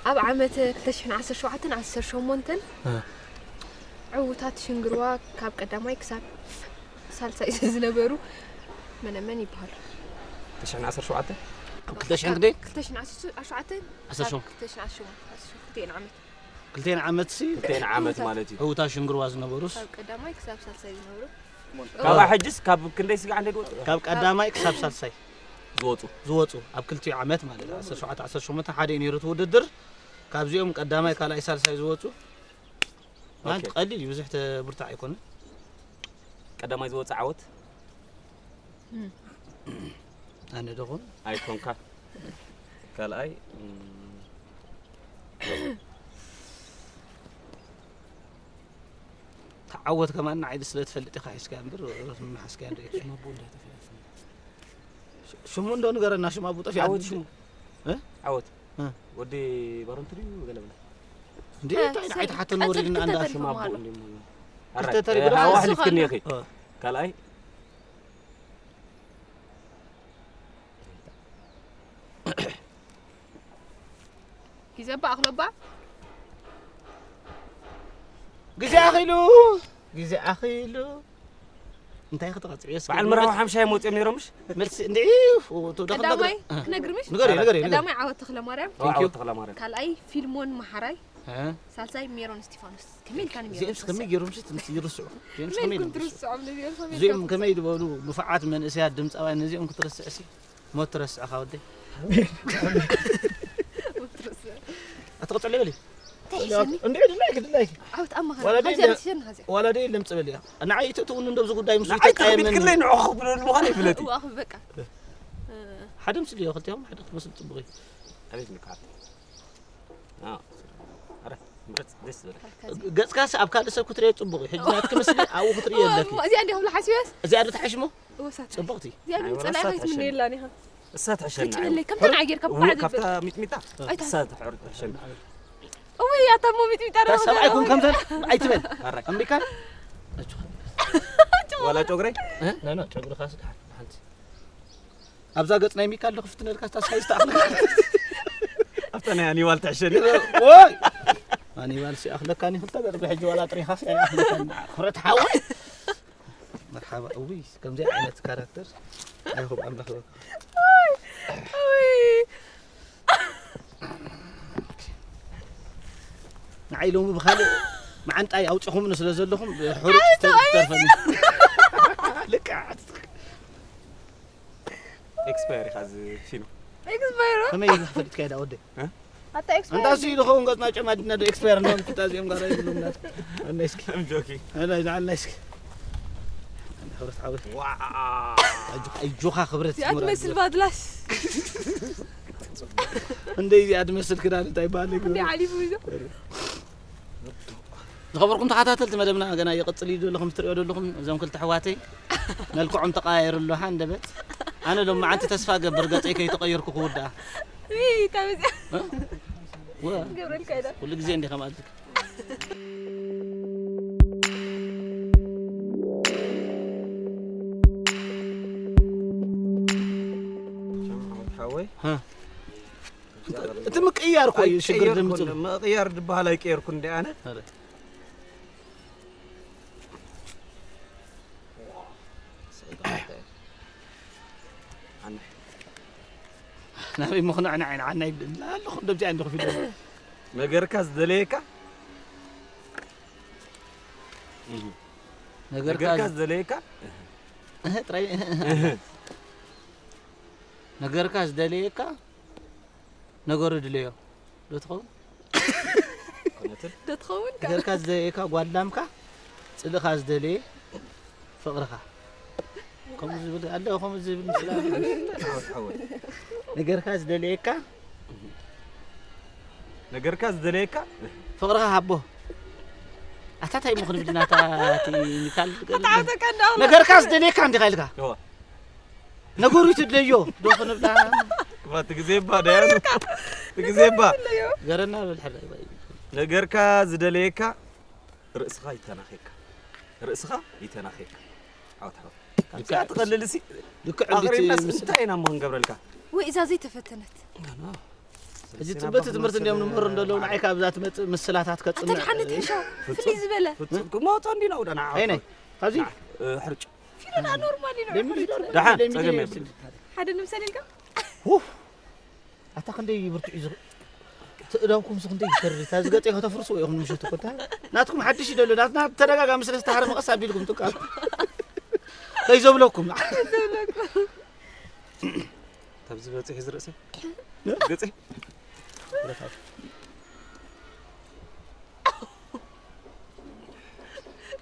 ኣብ ዓመት ክልተ ሽሕን ዓሰርተ ሸውዓተን ዓሰርተ ሸሞንተን እ። ዕዉታት ሽንግርዋ ካብ ቀዳማይ ክሳብ ሳልሳይ ዝነበሩ መነመን ይበሃሉ? ክልተ ሽሕን ዓሰርተ ሸውዓተ ኣብ ክልተ ሽሕን ክንደይ ክልተ ሽሕን ዓሰርተ ሸውዓተ ዓሰርተ ሸሞንተ ክልተ ሽሕን ዓሰርተ ሸሞንተ ዓሰርተ ሸሞንተ ክልቲኤን ዓመት ክልተ ዓመት ሲ ክልተን ዓመት ማለት እዩ። ዕውታት ሽንግርዋ ዝነበሩስ ካብ ቀዳማይ ክሳብ ሳልሳይ ዝነበሩ ካብኣ ሕጅስ ካብ ክንደይ ስጋዕ እንደ ዝወጡ ካብ ቀዳማይ ክሳብ ሳልሳይ ዝወጡ ዝወፁ ኣብ ክልቲኡ ዓመት ማለት እዩ። ዓሰርተ ሸውዓተ ዓሰርተ ሸሞንተ ሓደ እዩ ነይሩ እቲ ውድድር። ካብዚኦም ቀዳማይ ካልኣይ ሳልሳይ ዝወፁ ማለት ኦኬ። ቀሊል እዩ፣ ብዙሕ ተብርታዕ ኣይኮነን። ቀዳማይ ዝወፀ ዓወት ኣነ ደኹም ኣይኮንካ ካልኣይ እም፣ ተዓወት ከማን ንዓይ ስለ ትፈልጥ ኢኻ ሒዝካ እምበር ምሓዝካ እንደ ሽሙ እንዶ ንገረና። ሽሙ ኣቡ ጠፊኣ ዓወት ሽሙ ዓወት እ? ወዲ ባረንቱ ድዩ ገለ ብለ እንዴ እንታይ ንዓይ ተሓተን ወሪድና እንዳ ቀጽል ሽሙ ኣቡ ተሪፎም እንዴ ኣረ ክልተ ተሪፍ ሃዋ ደኣ ኣሕሊፍክኒ ኢኺ እ። ካልኣይ ሂዘባ ኣኽለባ ግዜ ኣኺሉ ግዜ ኣኺሉ እንታይ ክትቐጽዕዮ እስኪ? በዓል ምራዊ ሓምሻይ መውፅኦም ነይሮምሽ መልሲ እንዴ ተወዳኺ ቀዳማይ ክነግርምሽ ንገሪ ንገሪ ንገሪ ቀዳማይ ዓወት ተኽለ ማርያም Thank you። ተኽለ ማርያም ካልኣይ ፊልሞን መሓራይ እ? ሳልሳይ ሜሮን እስቲፋኖስ ከመይ ኢልካ እዚኦምስ ከመይ ንሜሮን ገይሮም ሲ ትምስ ይርስዑ እዚኦምስ ከመይ ከመይ ኢሎም ኢልኩም ትርስዖም ነዚኦም ከመይ እዚኦም ኢልካ ከመይ ዝበሉ ንፉዓት መንእሰያት ድምፃውያን ነዚኦም ክትርስዕ ሲ ሞት ትረስዕኻ ወደይ ትርስዕ ኣትቕፅሉ ይበል እንታይ ሒዘኒ እንዲ ድላይክ ድላይክ ዓወት ኣማኸ ዋላ ከምዚ ደይ- ትሸን ኸዚኣ ዋላ ደይ ለምፅበል እያ ንዓይ ትእትውኒ እንደብዚ ጉዳይ ምስ ንዓይ ይጠቃየመኒ ተኽቢድክለይ ንዕኹ ክትብለኒ ምዃን ይፍለጥ እዩ እዋ ኣኽብበቃ ሓደ ምስሉ እዮ ክልቲኦም ሓደ ክትመስል ፅቡቅ እዩ ኣቤት ንቅሓት ኣረ ምረፅ ደስ ዝበለ ገፅካስ ኣብ ካልእ ሰብ ክትሪኦ ፅቡቅ እዩ ሕጂ ናትኪ ምስሊ ኣብኡ ክትሪኦ ኣለኪ እዚኣ እንዲ ክብላ ሓሲበስ እዚኣ ዶ ትሓሽሞ እወሳት ፅቡቅቲ እዚኣ ግን ኣይወላ ፀላኢኻ ሳት ይትምነየላ ኒኻ እሳ ትሕሸና ትጭበለይ ከምታ ንዓጌር ካብ ባዕዚ ካብታ ሚጥሚጣ ኣይታ- እሳ ትሕር ትሕሸና እውይ ኣታ እሞ ሚጥሚጣ ዶ ሰብኣይ ኮንካ ምተን ኣይትበል ኣረ ኣምሪካን ዋላ ጨጉረይ ኖ ጨጉርካ ስድሓን ሓንቲ ኣብዛ ገጽ ናይ ሚካ ኣሎ ክፍትነልካ ስታ ሳይዝ ተኣኽልካ ኣብታ ናይ ኣኒዋል ትሕሸኒ ወይ ኣኒባል ሲኣኽለካኒ ክልተ ገጽ ብሕጂ ዋላ ጥሪኻ ሲኣኽለካኒ ክብረት ሓወይ መርሓባ እውይ ከምዚ ዓይነት ካራክተር ኣይኹም ኣምላኽ ይወካ ንዓይ ሎሚ ብኻልእ መዓንጣይ ኣውፂኹምኒ ስለ ዘለኹም ሕሩጭ ተርፈኒ ልክዓት ኤክስፓየር ኢኻ እዚ ፊልም ኤክስፓየር ከመይ ኢልካ ፈሊጥካዮ ዳ ወደይ ኣታ እንታሲ ዝኸውን ገፅና ጨማዲና ዶ ኤክስፓየር እንዳ ምክታ እዚኦም ጋር ይብሉና ኣናይስኪ ጆኪ ኣናይስኪ ክብረት ሓወይ ዋዓ ኣጆኻ ክብረት እዚኣ ትመስል ባድላሽ እንደይ እዚኣ ትመስል ክዳን እንታይ ባህል እንዲ ዓሊቡ ይዞ ዝኸበርኩም ተኸታተልቲ መደብና ገና ይቕፅል እዩ ዘለኹም ትሪኦ ዘለኹም እዞም ክልተ ኣሕዋተይ መልክዖም ተቐያየሩ ኣሎ ሓንደበት ኣነ ሎም መዓንቲ ተስፋ ገብር ገፀይ ከይተቐየርኩ ክውድኣ ታበዚኣ ወ- ገብረልካ ኢዳ ኩሉ ግዜ እንዲኻ ማለት ሓወይ እቲ ምቅያር እኮ እዩ ሽግር ዘምፅእ ምቅያር ዝበሃል ኣይቀየርኩ እንዲ ኣነ ኧረ። ናበይ ምኽንዕ ንዓይ ንዓና ይብል ኣለኹ እንደዚኣ እንዲ ክፊል ነገርካ ዝደለየካ ነገርካ ነገርካ ዝደለየካ እህ፣ ጥራይ ነገርካ ዝደለየካ ነገሩ ድለዮ ዶ ትኸውን ኮነትን ዶ ትኸውን ነገርካ ዝደለየካ ጓላምካ ፅልእካ ዝደለየ ፍቕርኻ ከምኡ ዝብል ኣሎ ከምኡ ዝብል ምስላ ሓወት ሓወት ነገርካ ዝደለየካ ነገርካ ዝደለየካ ፍቕርኻ ሃቦ ኣታ እንታይ ምኽን ብድናታ ሚካል ተዓወተካ እንዳ ነገርካ ዝደለየካ እንዲኻ ኢልካ እዋ ነገሩ ትድለዮ ዶ ክንብላ እባ ትግዜ እባ ደያኑ ትግዜ እባ ገረና በል ሕራይ ባይ ነገርካ ዝደለየካ ርእስኻ ይተናኸካ ርእስኻ ይተናኸካ ዓወት ዓወት እዚኣ ትቐልል ሲ ልክዕ ኣቕሪብናስ እንዲት እንታይ ኢና እሞ ክንገብረልካ ወይ እዛ ዘይተፈተነት ገና ሕጂ ጽብቕቲ ትምህርቲ እንዲዮም ንምህሩ እንደለዉ ንዓይ ካብዛ ትመጽእ ምስላታት ከጽንዕ ኣተድሓነት ሕሻ ፍልይ ዝበለ ፍጹም ክመጾ እንዲና ወደና ኣይ ናይ ካብዚ ሕርጭ ፊልና ኖርማል እዩ ደሚ ደሚ ደሓን ደሚ ጸገም ደሚ የብሉን። ሓደ ንምሳሌ ኢልካ ኣታ ክንደይ ብርቱዕ እዩ ዝኽ- ትእዳውኩም ስ ክንደይ ይፈርድ እታ ዝገጠ ከተፍርሱ ኢኹም ንምሸት እኮ እታ ናትኩም ሓድሽ ይደሎ ናትና ተደጋጋሚ ስለ ዝተሃረመ ቀስ ኣቢልኩም ትቃሉ ከይዘብለኩም ካብዚ በፂሕ ዝርእሰ ገፂ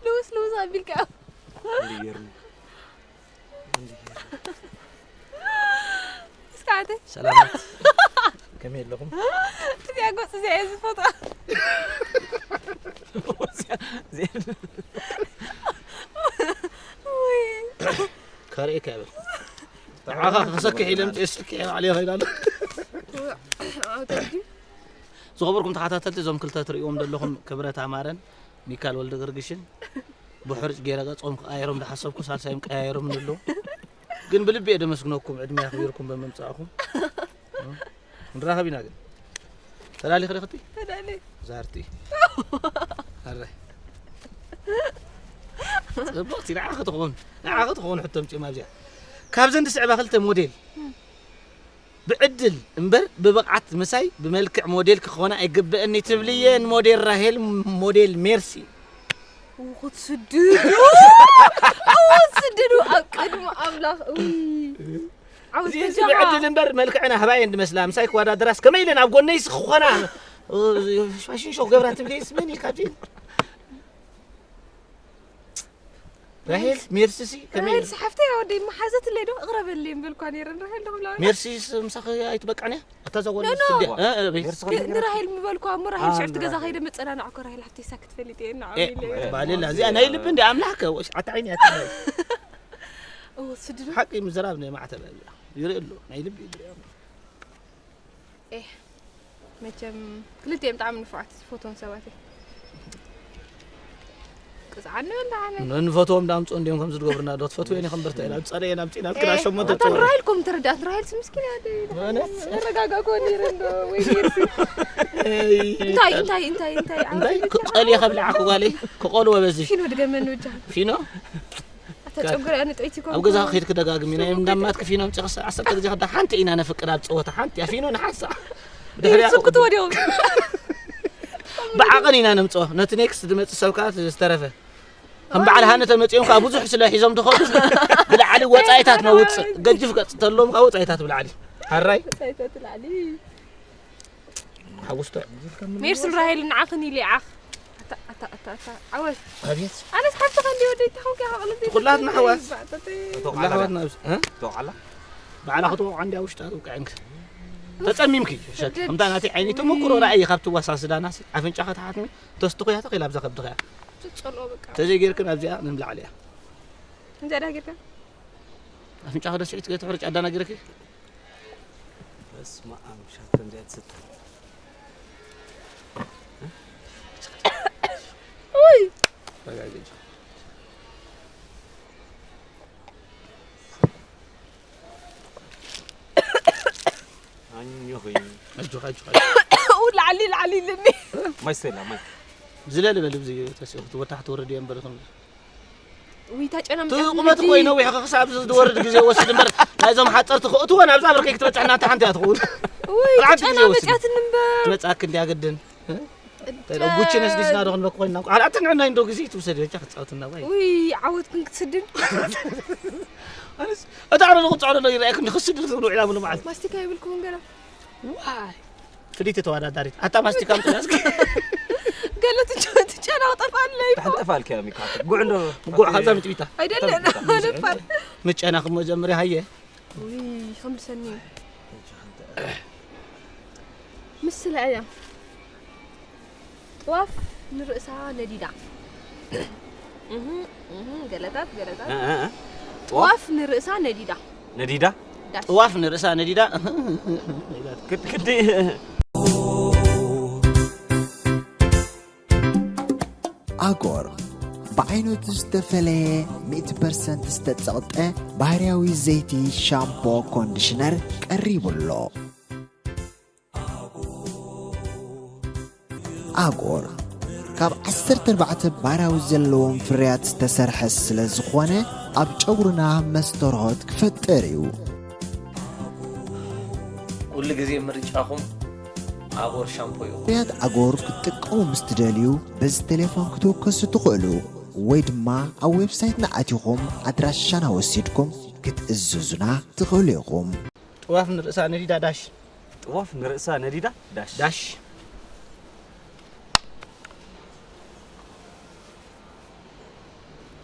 ልውስ ልውስ ኣቢልካ እንዲገርኒ እስካዕተ ሰላማት ከመይ ኣለኹም እዚኣ ገፁ እዚኣ እየ ዝፈትዋ ካርእየካ ይብል ንዓኻ ክሰክሕ ኢለ ምፅእ ስልክ ባዕለ ይኸይድ ኣሎ ዝኸበርኩም ተኸታተልቲ እዞም ክልተ ትርእዎም ዘለኹም ክብረት ኣማረን ሚካል ወልደ ገርግሽን ብሕርጭ ገይረ ገጾም ክቀያየሮም ዝሓሰብኩ ሳልሳዮም ቀያየሮም ንሎ ግን ብልቢ እየ ደመስግነኩም ዕድመ ያክቢርኩም በመምጻእኹም ንራኸብ ኢና ግን ተላሊ ክረኽቲ ተላሊ ዛርቲ ኣረ ጽቡቕቲ ንዓ ክትኾን ንዓ ክትኾን ሕቶም ጭማ ኣብዚኣ ካብዘን ዝስዕባ ክልተ ሞዴል ብዕድል እምበር ብብቕዓት ምሳይ ብመልክዕ ሞዴል ክኾና ኣይግበእኒ ትብልየን ሞዴል ራሄል ሞዴል ሜርሲ ክትስድዱ ክትስድዱ ኣብ ቅድሚ ኣምላኽ እዚስ ብዕድል እምበር መልክዕን ኣህባየን ድመስላ ምሳይ ክወዳደራስ ከመይ ኢለን ኣብ ጎነይስ ክኾና ፋሽን ሾው ገብራ ትብልየስ መን እዩ ካብዚ ራሄል ሜርሲሲ ከመይ ራሄል ሰሓፍተይ ኣወደይ መሓዘትለይ ዶ እቕረበለይ ምበልኳ ነይረ ንራሄል ዶ ክብላ ሜርሲስ ምሳኺ ኣይትበቃዕን እያ ኣታ እዛ ጓል ኣንስተይቲ ድያ? እ፣ እ፣ ቤት ንራሄል ምበልኳ እሞ ራሄል ሽዕቲ ገዛ ከይደ መፀናናዕኮ ራሄል ሓፍተይ ሳክት ፈሊጥ እየ እና እ፣ ዓብይለይ ባሌላ እዚኣ ናይ ልቢ እንዲ ኣምላኽ ከ ኣታ ዓይኒ እያ ትብለይ። እዎ ስድዱ ሓቂ ምዝራብ ናይ ማዕተብ እያ እዚኣ ይርኢ ኣሎ ናይ ልቢ እዩ ዝሪኦ። ኤህ መቸም ክልቲኦም ብጣዕሚ ንፉዓት ዝፈትዎም ሰባት እዮም ቅዝዓኒ እንዳ ዓመት ንፈትዎም ዳምፅኦ እንዲዮም ከምዚ ዝገብርና ዶ ትፈትዎ የኔ ከምበርታ ኢና ዝፀለየ ናብ ፂና ልክና ሸሞንተ ኣታ ራሄል ኮም ተረዳት ራሄል ስምስኪና ነረጋጋእኮ ነይረ እንዶ ወይ እንታይ እንታይ እንታይ እንታይ እንታይ ፀልየ ከብልዓኩ ጓለይ ክቆልወ በዚ ፊኖ ድገመኒ ወጃ ፊኖ ተጨጉረ ኣነ ጠይቲ ኮንኩ ኣብ ገዛ ከይድ ክደጋግሚ ናይ እንዳማት ክፊኖም ጨቅሰ ዓሰርተ ግዜ ክዳ ሓንቲ ኢና ነፍቅድ ኣብ ፀወታ ሓንቲ ኣፊኖ ንሓንሳ ድሕሪያ ስኩት ወዲኦም ብዓቐን ኢና ነምፅኦ ነቲ ኔክስት ዝመፅእ ሰብ ከዓ ዝተረፈ ከም በዓል ሃነ ተመፂኦም ከዓ ብዙሕ ስለ ሒዞም ትኸዱ ብላዕሊ ወፃኢታት ነውፅእ ገጅፍ ገፅ ተለዎም ከዓ ወፃኢታት ብላዕሊ ሓራይ ሓጉስቶ ሜርሲ ንራሄል ንዓኽን ኢለ ይዓኽ ኣታ ኣታ ኣታ ኣታ ዓወት ኣቤት ኣነስ ሓንቲ ከንዲ ወደይ ተኸውኪ ሓቕልብ ኩላትና ኣሕዋት ኣሕዋትና ተወዓላ ባዕላ ክትወቕዖ እንዲያ ውሽጣ ትውቅዐንክ ተጸሚምኪ ሸክ ከምታ ናተይ ዓይኒ ተመኩሮ ራእይ ካብ ትዋሳስዳናሲ ኣፍንጫ ከተሓትሚ ተስትኹያ ተኺላ ኣብዛ ከብድኽያ ተዘይጌርክን ኣብዚኣ ንምልዓል እያ እንዚኣ ዳ ጌርካ ኣፍንጫ ከደስዒት ገትሕርጭ ኣዳናጊረኪ በስመ ኣብ ሻት ከምዚኣ ትስተ ውይ ተጋግጅ ኣኞኺ ኣጆኻ ኣጆኻ ኡ ላዕሊ ላዕሊ ኢልኒ ማይ ስቴላ ማይ ዝለል በል ብዚ ተሲኹ ትወታሕ ትወርድ እየ እምበር ከም ውይ እታ ጨና መፅያት ቁመት እኮ እዩ ነዊሕ ክሳብ ዝወርድ ግዜ ወስድ እምበር ናይዞም ሓፀርቲ ክእትዎ ናብዛ ብርከይ ክትበፅሕ እናተ ሓንቲ እያ ትኸውን ውይ እታ ጨና መፅያትኒ እምበር ትመፅኣክ እንዲያ ግድን ጉቺ ነስኒስና ዶ ክንበክ ኮይና ቋል ኣትንዕና እንዶ ግዜ ትውሰድ በጃ ክትፃወትና ወይ ውይ ዓወት ግን ክትስድን ኣነስ እታ ዓረዶ ክፃወት ዶ ይረኣየክ እንዲ ክስድን ትብሉ ዒላ ብሉ መዓልቲ ማስቲካ ይብልኩም ገና ዋይ ፍልይቲ ተወዳዳሪት ኣታ ማስቲካ ምጥናስ ገለ ትጨናቕ ጠፋለይ ተሓንጠፋልከ ሚካ ጉዕ እንዶ ጉዕ ካብዛ ሚጥሚጣ ኣይደለ ነፋር ምጨናኽ መጀመርያ ሃየ ውይ ከምሰኒ ምስላ እያ ጥዋፍ ንርእሳ ነዲዳ እህ፣ እህ፣ ገለታት ገለታት እ፣ እ፣ እ። ጥዋፍ ንርእሳ ነዲዳ ነዲዳ ዳሽ። ጥዋፍ ንርእሳ ነዲዳ ክድ ክድ ኣጎር ብዓይነቱ ዝተፈለየ ሚእቲ ፐርሰንት ዝተጸቕጠ ባህርያዊ ዘይቲ ሻምፖ ኮንዲሽነር ቀሪቡ ኣሎ። ኣጎር ካብ ዓሰርተ ኣርባዕተ ባራዊ ዘለዎም ፍርያት ዝተሰርሐ ስለ ዝኾነ ኣብ ጨጉርና መስተርሆት ክፈጥር እዩ። ኩሉ ግዜ ምርጫኹም ኣጎር ሻምፖ ይኹን። ፍርያት ኣጎር ክትጥቀሙ ምስ ትደልዩ በዚ ቴሌፎን ክትውከሱ ትኽእሉ ወይ ድማ ኣብ ዌብሳይትና ኣቲኹም ኣድራሻና ወሲድኩም ክትእዝዙና ትኽእሉ ኢኹም። ጥዋፍ ንርእሳ ነዲዳ ዳሽ ጥዋፍ ንርእሳ ነዲዳ ዳሽ ዳሽ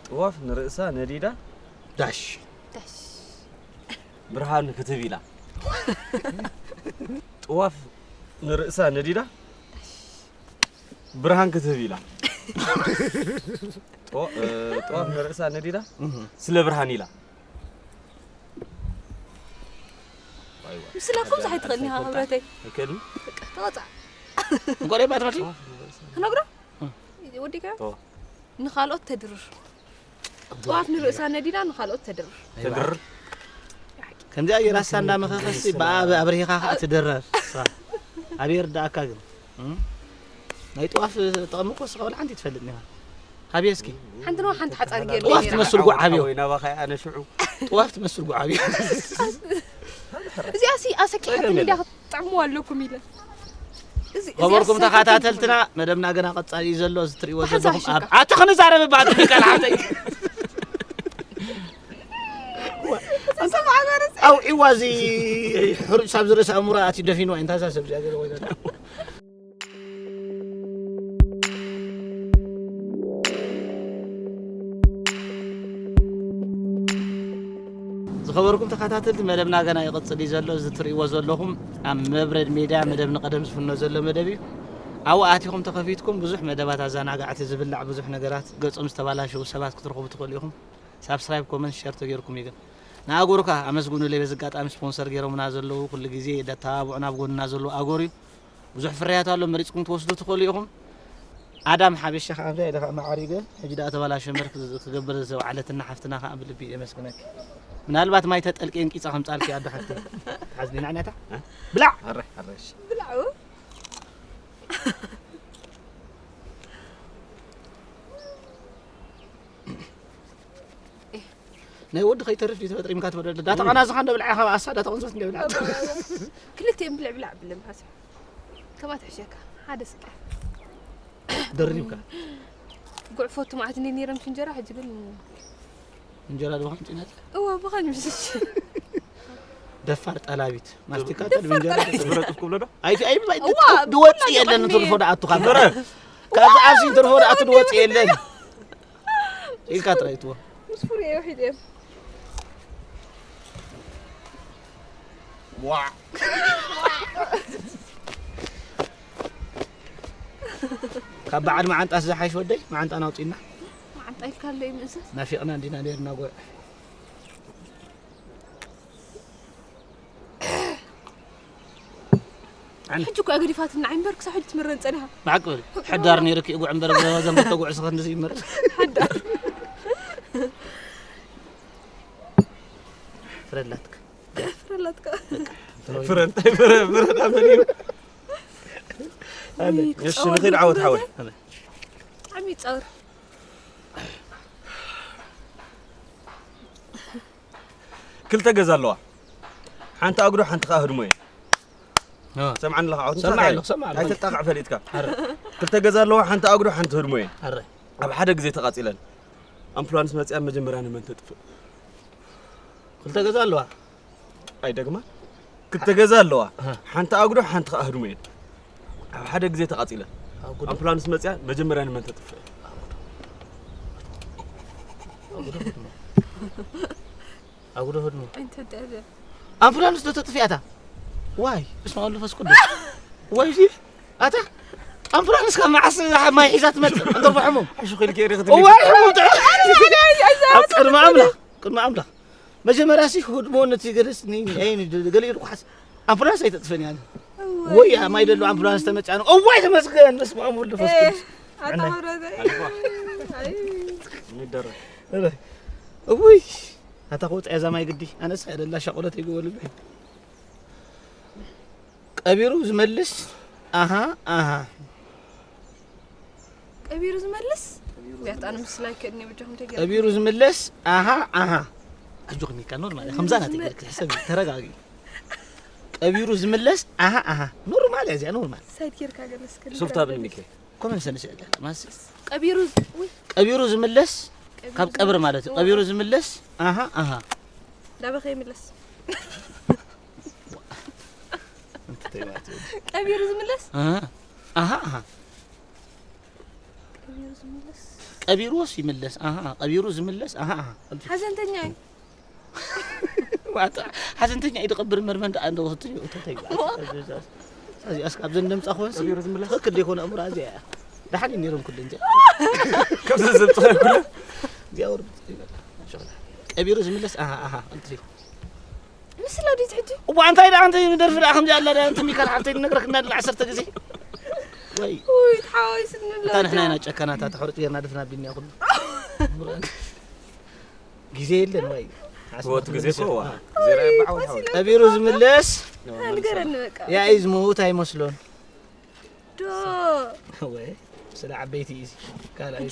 ጥዋፍ ንርእሳ ነዲዳ ዳሽ ብርሃን ክትህብ ኢላ ጥዋፍ ንርእሳ ነዲዳ ብርሃን ክትህብ ኢላ ጥዋ- እ፣ ጥዋፍ ንርእሳ ነዲዳ ስለ ብርሃን ኢላ ምስላ ከምዚ ኣይትኽእልኒ ኢኻ ክብረተይ ኣይክእልን ተቐፃዕ እንቆላይ ባትመቲ ክነግሮ ወዲካ ንኻልኦት ተድርር ጥዋፍ ንርእሳ ነዲዳ ንኻልኦት ተድርር ተድርር ከምዚኣ ጌራሳ እንዳመኸኸሲ ብኣ ኣብርሂኻ ከዓ ትድረር ኣበይ ርዳእካ ግን ናይ ጥዋፍ ጥቕሚ እኮ ስኻ ወላ ሓንቲ ትፈልጥ ኒኻ ሃብየ እስኪ ሓንቲ ነዋ ሓንቲ ሓፃር ገይሩ ጥዋፍ ትመስል ጓዕ ሃብዮ ናባኻ ኣነ ሽዑ ጥዋፍ ትመስል ጓዕ ሃብዮ እዚኣ ሲ ኣሰኪሐትኒ እንዲያ ክትጥዕምዋ ኣለኩም ኢለ ኸበርኩም ተኸታተልትና መደብና ገና ቀጻሊ እዩ ዘሎ እዚ ትርእይዎ ዘለኹም ኣብ ኣታ ክንዛረብ እባ ኣትብቃል ሓብተይ ኣውዒዋ እዚ ሕሩጭ ሳብ ዝርእሲ ኣእምሮ ኣትዩ ደፊንዋ እንታይ እዛ ሰብ እዚኣ ገለ ወይዘላ ዝኸበርኩም ተኸታተልቲ መደብና ገና ይቕጽል እዩ ዘሎ እዚ ትርእይዎ ዘለኹም ኣብ መብረድ ሜድያ መደብ ንቐደም ዝፍኖ ዘሎ መደብ እዩ ኣብኡ ኣቲኹም ተኸፊትኩም ብዙሕ መደባት ኣዘናጋዕቲ ዝብላዕ ብዙሕ ነገራት ገጾም ዝተባላሸዉ ሰባት ክትረኽቡ ትኽእሉ ኢኹም ሳብስክራይብ ኮመንት ሸር ተገይርኩም እዩ ግን ንኣጎርካ ኣመስግኑለይ በዚ ኣጋጣሚ ስፖንሰር ገይሮምና ዘለዉ ኩሉ ግዜ ደተባብዑና ኣብ ጎንና ዘለዉ ኣጎር እዩ ብዙሕ ፍርያት ኣሎ መሪፅኩም ትወስዱ ትኽእሉ ኢኹም ኣዳም ሓበሻ ከዓ እንታይ ኢለ ከዓ መዓሪገ ሕጂ ደኣ ተባላሸ እምበር ክገብር ዝተባዕለትና ሓፍትና ከዓ ብልቢ የመስግነኪ ምናልባት ማይ ተጠልቅየን ቂፃ ከምፃልኪ ኣዶ ሓፍቲ ሓዝኒ ናዕናታ ብላዕ ኣረ ኣረሽ ብላዑ ናይ ወዲ ከይተርፍ ድዩ ተበጥሪምካ ትበደል ዳታ ቐናዝኻ እንደብልዓ ኢኻ ኣሳ ዳታ ቐንዞት እንደብልዓ ክልቲኦም ብልዕ ብላዕ ብለን ሃሰ ከማ ትሕሸካ ሓደ ስቃ ደሪብካ ጉዕ ፈቱ ማለት እኒ ነይሮም ሽንጀራ ሕጂ ግን እንጀራ ዶ ከምፂናት እወ ብኸን ምሽሽ ደፋር ጠላቢት ማስቲካ ጠልቢ እንጀራ ብረጥፍ ክብሎ ዶ ኣይቲ ኣይ ድወፅእ የለን ትርፎ ደኣቱኻ ካብዚ ኣብዚ ትርፎ ደኣቱ ድወፅእ የለን ኢልካ ጥራይ ትዎ ምስ ፍሩየ ውሒድ እዮም ካብ በዓል መዓንጣስ ዝሓሽ ወደይ መዓንጣ ናውፂና መዓንጣ ኢልካ ኣሎ እዩ ምእንስስ ናፊቕና እንዲና ነርና ጎዕ ሕጂ እኮ ገዲፋትና ዓይንበር ክሳብ ሕጂ ትምረን ፀኒኻ ብሓቂ በል ሕዳር ነይርኪ እጉዕ እምበር ዘንበተ ጉዕ ስኸ ንዚ ይመርፅ ሓዳር ፍረላትክ ፍረላትካ ፍረ እንታይ ፍረ ፍረ ዳመን እዩ እሺ ንኺድ ዓወት ሓወይ ዓሚ ጸውር ክልተ ገዛ ኣለዋ ሓንቲ ኣጉዶ ሓንቲ ከዓ ህድሞ እየ ሰምዓኒ ኣለኻ ዓወት ሰምዓ ኣለኹ ሰምዓ ኣለኹ ኣይተጣቕዕ ፈሊጥካ ክልተ ገዛ ኣለዋ ሓንቲ ኣጉዶ ሓንቲ ህድሞ እየ ኣረ ኣብ ሓደ ግዜ ተቓፂለን ኣምፑላንስ መፅያ መጀመርያ ንመን ተጥፍእ ክልተ ገዛ ኣለዋ ኣይደግማ ክልተ ገዛ ኣለዋ ሓንቲ ኣጉዶ ሓንቲ ከዓ ህድሞ እየን ኣብ ሓደ ግዜ ተቓፂለን ኣምፑላንስ መፅያ መጀመርያ ንመን ተጥፍእ ኣጉዶ ህድሞ እንተ ደለ ኣምፑላንስ ዶ ተጥፊኣታ ዋይ እስማ ወሉ ፈስ ቅዱስ ወይ ዚ ኣታ ኣምፑላንስ ካብ መዓስ ማይ ሒዛ ትመጽእ እንተ ብሕሙም ሕሹኺልኪ ርኽት እዋይ ሕሙም ጥዑ ኣብ ቅድሚ ኣምላኽ ቅድሚ ኣምላኽ መጀመርያ ሲ ህድሞ ነቲ ገለስ ገለ ኢሉ ክሓስ ኣምፑላንስ ኣይተጥፈን ያለ ወይ ማይ ደሎ ኣምፑላንስ ተመጫኑ እዋይ ተመስገን በስመ ኣብ ወልድ ፈስ ቅዱስ ኣታ ህብረተይ ይደረግ እውይ ኣታ ክወፅያ እዛ ማይ ግዲ ኣነስ ከደላ ሻቆለት ይግበሉ ቀቢሩ ዝመልስ ኣሃ ኣሃ ቀቢሩ ዝመልስ? ያጣን ምስላይ ከድኒ ብጃኹም ተገ ቀቢሩ ዝምለስ ኣሃ ኣሃ ኣጆኺ ሚካ ኖርማል ከምዛ ናት ዝመ- ገርክ ሕሰብ ተረጋጊ ቀቢሩ ዝምለስ ኣሃ ኣሃ ኖርማል እያ እዚኣ ኖርማል ሳይድ ጌርካ ገለስ ከድኒ ሱፍታ ብን ሚከ ኮመን ሰንስ ያለ ማስ ቀቢሩ ውይ ቀቢሩ ዝምለስ ካብ ቀብር ማለት እዩ ቀቢሩ ዝምለስ ኣሃ ኣሃ ዳበኸ ይምለስ ቀቢሩ ዝምለስ ኣሃ ኣሃ ቀቢርዎስ ይምለስ ኣሃ ቀቢሩ ዝምለስ ኣሃ ሓዘንተኛ እዩ ዋታ ሓዘንተኛ እዩ ድቐብር መርመን ደኣ እንደወስድ እዩ ተተይ እዚ ኣስካብ ዘንደምጻ ኾንሲ ትኽክል ዘይኮነ እምራ እዚኣ ደሓን እዩ ነይሮም ኩሉ እንዚኣ ከም ዘዘብጥኸ ኩሉ እዚኣ ወርድ ቀቢሩ ዝምለስ ኣሃ ኣሃ ኣንቲ ምስላ ድዩ ትሕጂ? እዋ እንታይ ደኣ እንታይ ደርፊ ደኣ ከምዚ ኣላ ደኣ እንትን ሚካል ሓፍተይ ንነግረክ እና ድላ ዓሰርተ ግዜ። ወይ ውይ ተሓዋዊስኒ ኣሎ። እንታ ንሕና ኢና ጨካናታ ተሕርጥ ጌርና ድፍና ቢልኒ ኩሉ። ግዜ የለን ወይ። ህይወት ግዜ እኮ ዋ። ግዜ ራይ ባዓው ሓው። ቀቢሩ ዝምለስ ንገረኒ በቃ። ያ ኢዝ ምውት ኣይመስሎን። ዶ ወይ ስለ ዓበይቲ እዩ ካልኣይ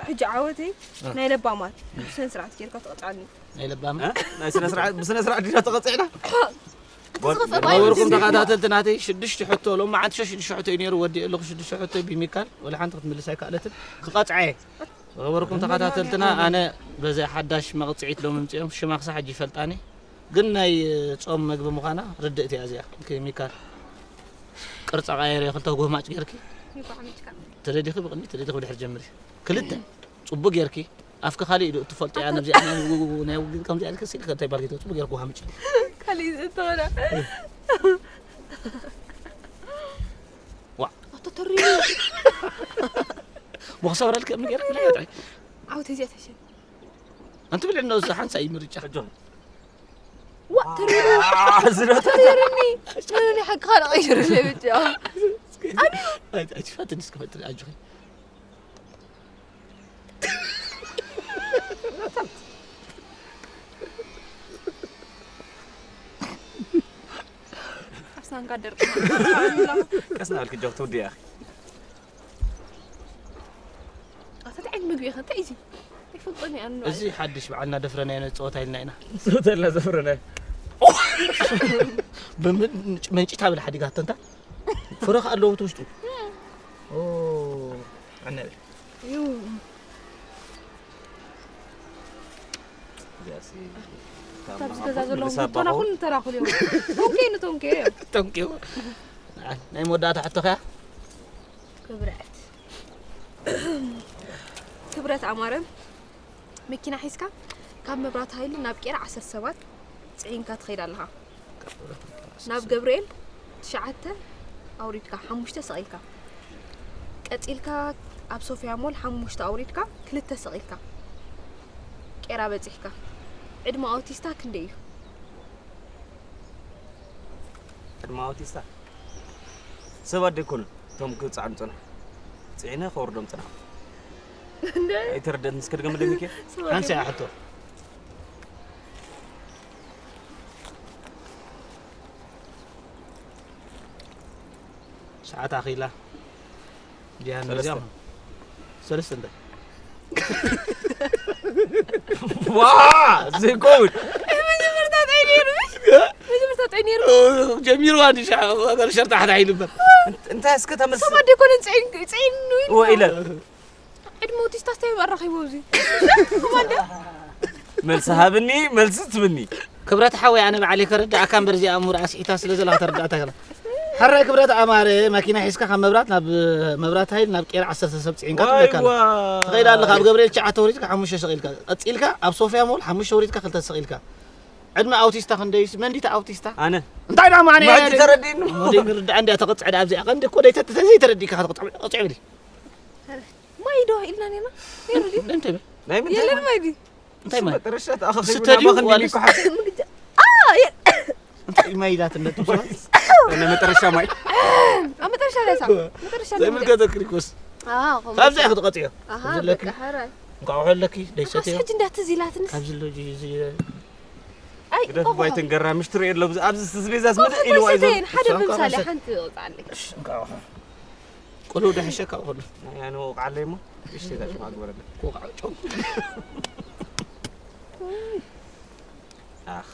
ሕጂ ዓወተይ ናይ ለባማት ብስነ ስርዓት ጌርካ ትቐፅዓኒ ናይ ለባማ ናይ ስነ ስርዓት ብስነ ስርዓት ዲና ተቐፂዕና ነበርኩም ተኸታተልቲ ናተይ ሽዱሽተ ሕቶ ሎም መዓንትሸ ሽዱሽተ ሕቶ እዩ ነይሩ ወዲእ ኣለኹ ሽዱሽተ ሕቶ ቢሚካል ወላ ሓንቲ ክትምልስ ኣይከኣለትን ክቐፅዐ ነበርኩም ተኸታተልትና ኣነ በዚ ሓዳሽ መቕፅዒት ሎም ምፅኦም ሽማ ክሳብ ሕጂ ይፈልጣኒ ግን ናይ ጾም መግቢ ምዃና ርድእቲ እያ እዚኣ። ሚካል ቅርጻ ቀያይረ ክልተ ጎማጭ ጌርኪ ተደዲኺ ብቕድሚ ተደዲኺ ብድሕር ጀምሪ። ክልተ ጽቡቅ ጌርኪ ኣፍኪ ካሊእ ኢሉ እትፈልጦ እያ ነብዚኣ ናይ ውግው ናይ ውግው ከምዚ ኢልኪ ሲል ከንታይ ባልኪ ጽቡቅ ጌርኩ ሃምጪ። ካሊእ ዝተወራ ዋ ኣቶ ተሪኒ ሞኽሰብረልኪ እምኒ ጌርኪ ናይ ወጣይ ዓውተ እዚኣ ተሸ ኣንቲ ብልዕና እዚ ሓንሳእ እዩ ምርጫ። ሕጆ ዋ ተሪሩ ዝረተ ተሪርኒ ተሪርኒ ሓቂ ካልእ ቀይሩ ለይ ብቻ ኣይፋትን እስከ ፈጥሪ ኣጆኺ ኣስናንካ ደርቅ ቀስ ናበልክ ጆክ ትውድያ ኣታ እንታይ ዓይነት ምግቢ ኢኻ እንታይ እዚ ኣይፈልጦን እየ ኣነ እዚ ሓድሽ በዓልና ደፍረናዮ ነፃወታ ኢልና ኢና ነፃወታ ኢልና ዘፍረናዮ መንጭት ኣብል ሓዲጋቶ እንታ ፍረ ከ ኣለዎ እቲ ውሽጡ ኣነ ካብዚ ገዛ ዘለዎም ህቶና ኩሉ ተራኹል እዮም ቶንኬ ንቶንኬ እዮም ቶንኬ ናይ መወዳእታ ሕቶ ከያ ክብረት ክብረት ኣማረ መኪና ሒዝካ ካብ መብራት ሃይሊ ናብ ቄራ ዓሰርተ ሰባት ፅዒንካ ትኸይድ ኣለኻ ናብ ገብርኤል ትሽዓተ ኣውሪድካ ሓሙሽተ ሰቒልካ ቀፂልካ ኣብ ሶፍያ ሞል ሓሙሽተ ኣውሪድካ ክልተ ሰቒልካ ቄራ በፂሕካ ዕድመ ኣውቲስታ ክንደይ እዩ ዕድመ ኣውቲስታ ሰባት ደይኮኑ እቶም ክብፅዓኑ ፅንሑ ፅዒነ ከወርዶም ፅንሑ ኣይተረደእትን እስከ ድገምለይ ሚኪ ሓንሳ እያ ሕቶ ሰዓት ኣኺላ ድያ ነዚኣ ሰለስተ እንደ ዋ ዘይኮውን መጀመርታ ጠይ ነይሩ መጀመርታ ጠይ ነይሩ ጀሚርዋ እንዲ ሸርጣ ሓታ ይልበር እንታይ እስከ ተመልስ ሰማ ደኮነ ፅዒን ፅዒን ኢለ ዕድመ ኣውቲስታ ስታይ ኣራኺቦ እዚ ኮማንደር መልሲ ሃብኒ መልሲ ትብኒ ክብረት ሓወይ ኣነ ባዕለይ ከረድኣካ እምበር እዚኣ እሙር ኣስሒታ ስለ ዘላ ከተረድኣታ ከላ ሕራይ ክብረት ኣማረ ማኪና ሒዝካ ካብ መብራት ናብ መብራት ሃይል ናብ ቄራ ዓሰርተ ሰብ ፅዒንካ ትብለካ ትኸይድ ኣለካ ኣብ ገብርኤል ትሽዓተ ወሪድካ ሓሙሽተ ሰቂልካ ቀፂልካ ኣብ ሶፍያ ሞል ሓሙሽተ ወሪድካ ክልተ ሰቂልካ ዕድመ ኣውቲስታ ክንደይስ መንዲታ ኣውቲስታ ኣነ እንታይ ዳ ማነ ተረዲኑ ርዳእ እንዲያ ተቐፅዐ ዳ ኣብዚኣ ቀንዲ እኮ ደይተተዘይ ተረዲካ ክትቕፅዕ ብሊ ማይ ዶ ኢልና ኔና ነይሩ ድዩ? እንታይ በል? ናይ ምንታይ የለን ማይ? ማይ ድዩ? እንታይ ማይ? መጠረሻ ተኣኸኺቡና ስተድዩ ማኸን ዋልስ? ዲሊኮ ሓ- ምግጃ- አ፣ የ- እንታይ ማይ ኢላትነት ትብሎ? እነ መጠረሻ ማይ ኣብ መጠረሻ ዳሳ መጠረሻ ዘይምልከተክ ሪኮስ አ፣ ከምኡ። ካብዚ ኢኻ ትቐፅዮ። ኣሃ፣ ዘለኪ? በቃ፣ ሕራይ። እንኳዕ ውሕድ ኣለኪ ደይሰትዮ። ሕጂ እንዳትዝ ኢላትንስ። ካብዚ ሎጂ እዚ ኣይ፣ ግደፍ እንቋቑሖ። ባይትን ገራ ምሽትሪ የሎ ኣብዚ ስቤዛስ ምድር ኢልዋ እዩ ዘሎ። ሰተይን ሓደ እሷ እንኳ ምሳሌ ከሰ- ሓንቲ ይወፅኣለይ። እሺ፣ እንኳዕ ውሕድ። ቆሎ ዶ ሕሸካ ቆሎ? ናይ ኣነ ወቕዓለይ እሞ፣ እሺ፣ እዛ ሽማ ግበረለይ። ወቕዓ ጨው። ኣኽ።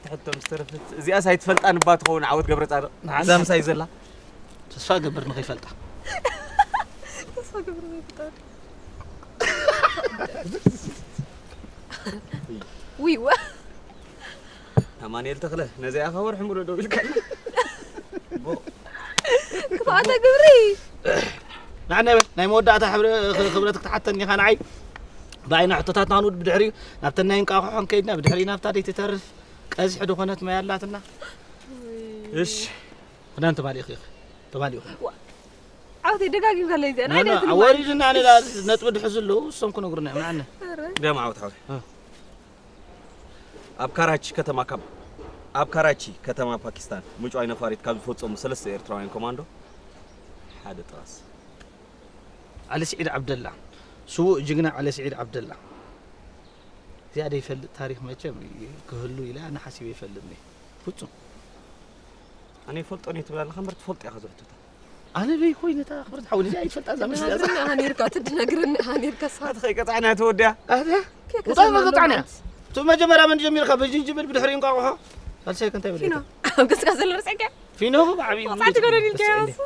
ትሕቶ ምስ ተረፈት፣ እዚኣስ ኣይትፈልጣን እባ ትኸውን፣ ዓወት ገብረጻድቕ። ንዓና እዛ ምሳይ ዘላ። ተስፋ ገብር ንኸይፈልጣ። ተስፋ ገብር ንኸይፈልጣ። ውይ፣ ወ- ኣማኑኤል ተኽለ፣ ነዚኣ ኸ ወርሒ ሙሉእ ደው ኢልካ? ክፍኣተ ግብሪ። ንዓና በል፣ ናይ መወዳእታ ሕብረ-፣ ኽ-፣ ክብረት ክትሓተኒ ኢኻ ንዓይ። ብኣይና ሕቶታት ናኑ ብድሕሪኡ ናብተን ናይ እንቃቑሖ ከይድና፣ ብድሕሪኡ ናብታ ደይ ትተርፍ ቀዝሒ ድኾነት ማይ ኣላትና። እሺ። ክዳን ተማሊእኺ ኢኺ። ተማሊእኹም። ዋ-፣ ዓወተይ ደጋጊምካለይ እዚኣ። ናይ ኖ፣ ኖ፣ ደትልዋይ። ወሪድና ኣነ ላ-፣ ነጥቢ ድሕዙ ኣለዉ፣ እሶም ክነግሩና እዮም፣ ንዓና። ኧረ። ደም ዓወት ሓወይ። እ። ኣብ ካራቺ ከተማ ካብ፣ ኣብ ካራቺ ከተማ ፓኪስታን ምጭዋይ ነፋሪት ካብ ዝፈጸሙ ሰለስተ ኤርትራውያን ኮማንዶ ሓደ ጥራስ። ዓሊ ስዒድ ዓብደላ፣ ስዉእ ጅግና ዓሊ ስዒድ ዓብደላ። እዚኣ ደይፈልጥ ታሪኽ መቸም ክህሉ ኢለ ኣነ ሓሲበ ይፈልጥኒ። ፍጹም። ኣነ ይፈልጦን እየ ትብል ኣለኻ እምበር ትፈልጦ ኢኻ ዝሕቶታት። ኣነ በይ ኮይነ እታ ክብረት ሓው ነዚኣ ኣይትፈልጣ እዛ መስሊ እያ። ትነግረኒ ኣሃኒርካ፣ ትነግረኒ ኣሃኒርካ፣ ሳት። ኣቲ ከይቀጻዕና ተወዲኣ። ኣታ? ከይቀጻዕና ውጣ፣ ውጣ፣ ውጣ፣ ውጣ። ማለት? እቲ መጀመርያ መን ጀሚርካ? ብጅንጅብል ብድሕሪኡ እንቋቑሖ። ሳልሳይ ከ እንታይ በለ? ፊኖ። ኣብ ገጽካ ዘሎ ርጸገ? ፊኖ፣ ብዓብዪ ወጻዕቲ ገረኒ ደስ ኢልኒ። ከያስ።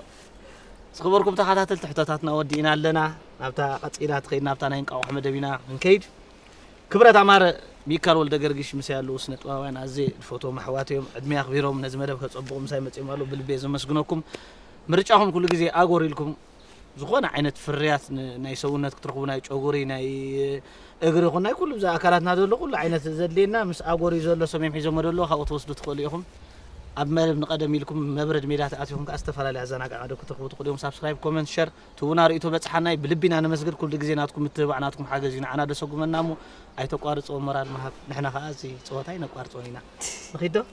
ዝኸበርኩም ተኸታተልቲ ሕቶታትና ወዲእና ኣለና። ናብታ ቀጺላ ትኸይድ ናብታ ናይ እንቋቑሖ መደብ ኢና ክንከይድ። ክብረት ኣማረ፣ ሚካል ወልደ ገርጊሽ ምስ ያሉ ስነ ጥበባውያን ኣዝየ ዝፈትዎም ኣሕዋት እዮም። ዕድመ ኣኽቢሮም ነዚ መደብ ከጸብቑ ምሳይ መጺኦም ኣለዉ። ብልቢ እየ ዘመስግነኩም። ምርጫኹም ኩሉ ግዜ ኣጎር ኢልኩም ዝኾነ ዓይነት ፍርያት ን-፣ ናይ ሰውነት ክትረኽቡ፣ ናይ ጨጉሪ፣ ናይ እግሪ ይኹን ናይ ኩሉ ብዛ ኣካላትና ዘሎ ኩሉ ዓይነት ዘድልየና ምስ ኣጎር እዩ ዘሎ። ሰሜም ሒዞሞ ዘለዉ ካብኡ ትወስዱ ትኽእሉ ኢኹም። ኣብ መደብ ንቐደም ኢልኩም መብረድ ሜዳ ተኣቲኹም ከኣ ዝተፈላለየ ኣዘናጋዒ መደብ ክትረኽቡ ትኽእሉ ኢኹም። ሳብስክራይብ፣ ኮመንት፣ ሸር ትቡና ርእይቶ በጽሓናይ ብልቢ ኢና ነመስግን። ኩሉ ግዜ ናትኩም ምትብባዕ ናትኩም ሓገዝ እዩ ንዓና ደሰጉመና እሞ ኣይተቋርጽዎ ሞራል ምሃብ። ንሕና ከኣ እዚ ጸወታ ኣይነቋርጾን ኢና። ንኺድ ዶ?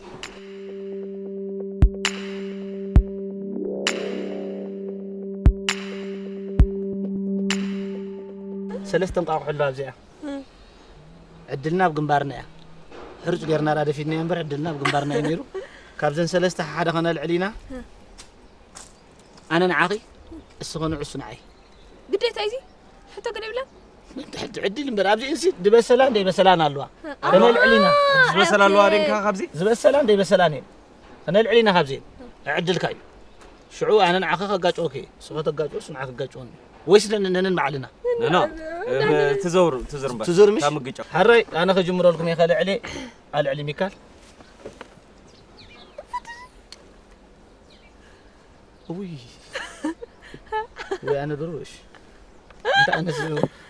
ሰለስተ እንቋቑሖ ኣሎ ኣብዚኣ። እም። ዕድልና ኣብ ግንባርና እያ። ሕሩጭ ጌርና ዳ ደፊንና እምበር ዕድልና ኣብ ግንባርና እዩ ነይሩ። ካብዘን ሰለስተ ሓደ ኸነልዕል ኢና። እም። ኣነ ንዓኺ፣ እስኺ ንዑ እሱ ንዓይ። ግዴታ እዩ እዚ? ሕቶ ገለ የብላን? እንተ ሕጂ ዕድል እምበር፣ ኣብዚ እንሲ ዝበሰላን ዘይበሰላን ኣለዋ። እ፣ ከነልዕል ኢና። እ፣ ዝበሰላ ኣለዋ ኦኬ። ደንካ ካብዚ? ዝበሰላን ዘይበሰላን እየን። ከነልዕል ኢና ካብዚ። ዕድልካ እዩ። ሽዑ ኣነ ንዓኺ ከጋጭወኪ እየ። ንስኺ ተጋጭዎ፣ እሱ ንዓኺ ክጋጭወኒ። ወይስ ነን-፣ ነንን ባዕልና? ኖ፣ ኖ። እ፣ ትዘውር፣ ትዝር እምበር። ትዝር ምሽ? ካብ ምግጫው። ሓራይ፣ ኣነ ክጅምረልኩም እየ፣ ከልዕል እየ። ኣልዕሊ ሚካል። እውይ። ወይ ኣነ ድሩሽ። እንተ ኣነስ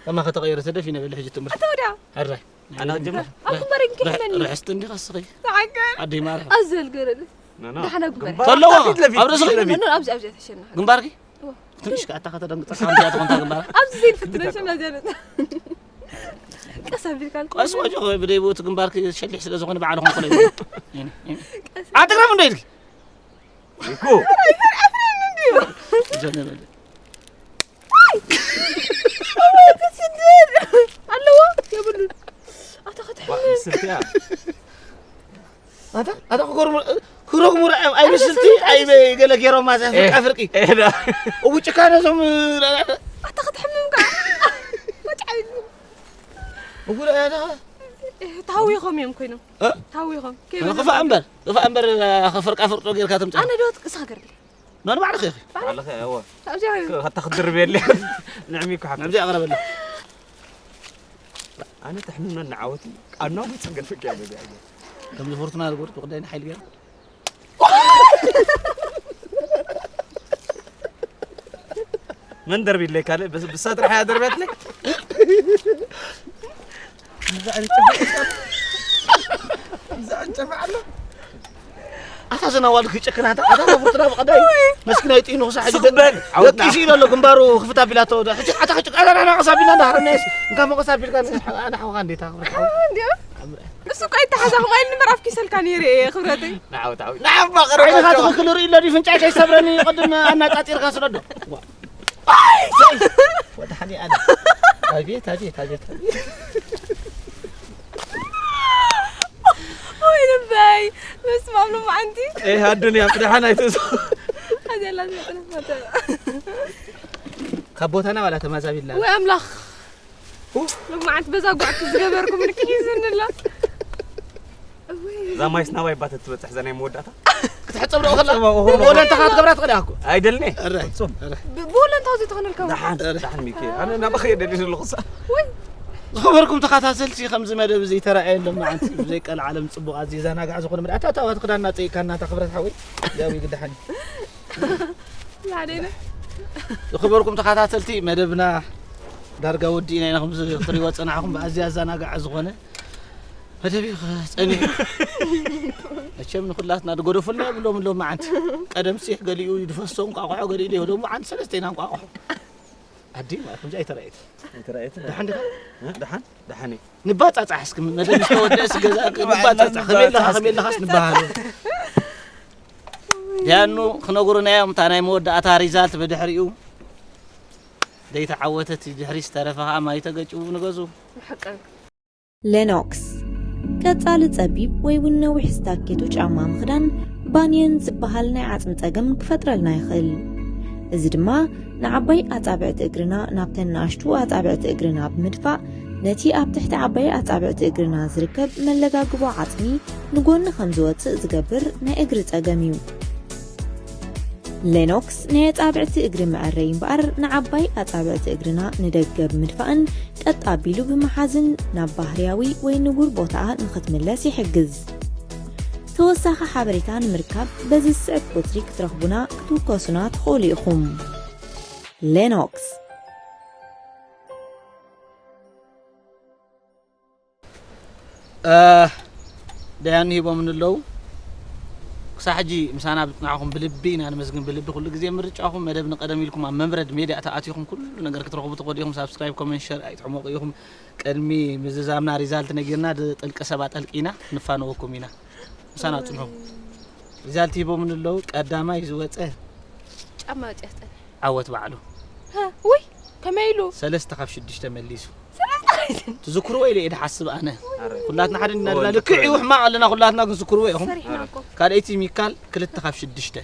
ከማ ከተቐየረ ተደፊነ በል ሕጂ ትምህርቲ። ኣታ ወዲያ። ሕራይ። ኣነ ክጅምር? ኣብ ግንባረይ እንኪ ርሕ-፣ ሕመኒ። ርሕስቲ እንዲኻ እስኺ። ተዓገ። ኣደይ ማርያም። ኣዘል ገረድ። ኖ፣ ኖ። ደሓና ግንባር። ግንባር ተለዋ። ፊት ለፊት፣ ኣብ ርእስኺ? ፊት ለፊት። ኖ፣ ኖ፣ ኣብዚ፣ ኣብዚ ተሸና። ግንባርኪ? እዋ። ትንሽ ከኣ ኣታ ከተደንግጸካ ከምዚኣ ትኾንካ ግንባራ። ኣብዚ ዘይንፍትኖ ሽና እዚኣ ነጻ። ቀስ ኣቢልካ ኣልኩ። ቀስ ወጆ ብደይ ብኡ እቲ ግንባርኪ ሸሊሕ ስለ ዝኾነ ባዕሉ ኾንኩ ለይ። ቀስ። ኣትግረፍ እንዶ ኢልኪ? እኮ። ጀነበል። ኣለዎ የብሉን። ኣታ ዋ፣ ክትሕምም። ምስልቲ እያ። ኣታ፣ ኣታ ክገርሙ-፣ ክረግሙ ርኣዮም። ኣይ ምስልቲ፣ ኣይ ገለ ገይሮም ማዘ ኤ፣ ፍርቃ ፍርቂ። ኤ፣ ዳ። እው ጭካነ ዞም፣ ኣታ ክትሕምም ከኣ። ወጭዓ ኢሉ። እው ርኣያ ኣታ። ኤ፣ ተሃዊኾም እዮም ኮይኖም። እ? ተሃዊኾም። ከይበሉ ክፋእ እምበር፣ ክፋእ እምበር፣ ፍርቃ ፍርጦ ጌርካ ትምጻእ። ኣነ ዶ ትቅሳገር? ኖ፣ ንባዕልኺ ኢኺ። ባዕልኺ፣ እወ። ኣብዚኣ እዩ። ከ-፣ ኣታ ክትድርብ የለ። ንዕሚ እኮ ሓፍቲ። ናብዚኣ ቅረበላ። ኣነ ተሕምመኒ ዓወት እዩ። ኣናጉ ይጽገፈኪ እያ በዚኣ። ከምዚ ፍርቱና ዝጎርቱ ቅዳይ ንሓይል ገይራ። መን ደርቢለይ ካልእ? ብስ-፣ ብሳ ጥራሕ እያ ደርብያትለይ። እዛ ዕንጨፍ-፣ እዛ ዕንጨፍ ኣሎ። ኣታ ዘናዋል ክጨክናታ፣ ኣታ ፍርቱና ብቐዳይ መስኪናይ ጥይኑ ክሳዕ ሕጂ ስቕ በል፣ ዓወትና። ደቂሱ ኢሉ ኣሎ ግንባሩ ክፍት ኣቢላቶ። ሕጂ ኣታ ክጭ-፣ ኣታ ናና ቀስ ኣቢልና እንዳሃረናየስ፣ እንካ መቐስ ኣቢልካ፣ ኣነ ሓውኻ እንዴታ ክብረት ሓው። እንዲያ? እሱ እኮ ኣይተሓዛኹም ኣይልኒ እምበር ኣብ ኪሰልካ ነይረ እየ ክብረተይ። ንዓወት፣ ዓወት። ንዓባ ቀረብ ዓይንኻ ዓወት። ትኽክል ርኢ ኣሎ ድዩ? ፍንጫይ ከይሰብረኒ ቅድም ኣናጣጢርካ ስደዶ። ዋ። ኣይ! ወድሓኒ ኣነ። ኣቤት፣ ኣቤት፣ ኣቤት፣ ኣቤት። ወይ ልበይ፣ በስመ ኣብ ሎማዓንቲ። ኤህ፣ ኣዱንያ፣ ብደሓን ኣይትእቶ። ኣዘላ ካብ ቦታና ዋላ ተማዛቢልና። ወይ ኣምላኽ። ሎማዓት በዛ ጓዕቲ ዝገበርኩም ንክይዝንላ። እዛ ማይስ ናባይ ባተ ትበፅሕ እዛ ናይ መወዳእታ ክትሕፀብ ደው ከላ ብወለንታኻ ክትገብራ ትኽእል ኢኻ እኮ። ኣይደልኒ እረ ፍጹም እረ ብወለንታው ዘይትኾነልካ። ደሓን ደሓን ሚኪ ኣነ ናባኸ የደሊ ዘለኹ ሳ ወይ ዝኸበርኩም ተኸታተልቲ ከምዚ መደብ እዚ ተራእየ ሎም መዓንቲ ብዘይ ቀል ዓለም ፅቡቕ ኣዝዩ ዘናጋዕ ዝኾነ መድኣታ ታዋት ክዳና ፀይካና እታ ክብረት ሓወይ ያዊ ግዳሓኒ ላደይነ ዝኸበርኩም ተኸታተልቲ መደብና ዳርጋ ወዲእና ኢና ከምዚ ክትሪዎ ፀናሕኩም ብኣዝያ ኣዘናጋዕ ዝኾነ መደብ እዩ ጸኒሑ መቸም ንኩላትና ዝጎደፉልና የብሎም ሎም መዓንቲ ቀደም ሲ ገሊኡ ይድፈሶ እንቋቑሖ ገሊኡ ይህቦ ሎም መዓንቲ ሰለስተ ኢና እንቋቑሖ ኣዲ ማለት ከምዚ ኣይተረእየት ኣይተረእየት ደሓን ዲኻ ደሓን ደሓን እዩ ንባጻጻሕ እስኪ መደብ ዝተወደእስ ገዛ ንባጻጻሕ ከመይ ኣለኻ ከመይ ኣለኻስ ንበሃሉ ዲያኑ ክነግሩና እዮም እታ ናይ መወዳእታ ሪዛልት ብድሕሪኡ ዘይተዓወተት ድሕሪ ዝተረፈ ከዓ ማይ ተገጭቡ ንገዙ ሓቀን ሌኖክስ ቀጻሊ ጸቢብ ወይ እውን ነዊሕ ስታኬቶ ጫማ ምኽዳን ባንየን ዝበሃል ናይ ዓጽሚ ጸገም ክፈጥረልና ይኽእል። እዚ ድማ ንዓባይ ኣጻብዕቲ እግርና ናብተን ንኣሽቱ ኣጻብዕቲ እግርና ብምድፋእ ነቲ ኣብ ትሕቲ ዓባይ ኣጻብዕቲ እግርና ዝርከብ መለጋግቦ ዓጽሚ ንጎኒ ከም ዝወጽእ ዝገብር ናይ እግሪ ጸገም እዩ። ሌኖክስ ናይ ኣጻብዕቲ እግሪ መዐረዪ እምበኣር ንዓባይ ኣጻብዕቲ እግርና ንደገ ብምድፋእን ቀጥ ኣቢሉ ብምሓዝን ናብ ባህርያዊ ወይ ንቡር ቦታኣ ንኽትምለስ ይሕግዝ። ተወሳኺ ሓበሬታ ንምርካብ በዚ ዝስዕብ ቁጽሪ ክትረኽቡና ክትውከሱና ትኽእሉ ኢኹም። ሌኖክስ ደያኑ ሂቦምኒ ኣለዉ ክሳብ ሕጂ ምሳና ብፅናዕኹም ብልቢ ኢና ንመስግን ብልቢ ኩሉ ግዜ ምርጫኹም መደብ ንቀደም ኢልኩም ኣብ መምረድ ሜድያ ተኣቲኹም ኩሉ ነገር ክትረኽቡ ትኽእሉ ኢኹም ሳብስክራይብ ኮመንት ሸር ኣይትሕመቑ ኢኹም ቅድሚ ምዝዛምና ሪዛልት ነጊርና ጥልቂ ሰብ ኣጠልቂና ንፋነወኩም ኢና ምሳና ፅንሑ ሪዛልት ሂቦምኒ ኣለዉ ቀዳማይ ዝወፀ ጫማ ወፂያ ስጠን ዓወት ባዕሉ ወይ ከመይ ኢሉ ሰለስተ ካብ ሽዱሽተ መሊሱ ትዝክርዎ ኢለ እየ ድሓስብ ኣነ ኩላትና ሓደ ኢና ዘለና ልክዕ እዩ ሕማቕ ኣለና ኩላትና ግን ዝክርዎ ኢኹም ሰሪሕና እኮ ካልኣይቲ ሚካል ክልተ ካብ ሽዱሽተ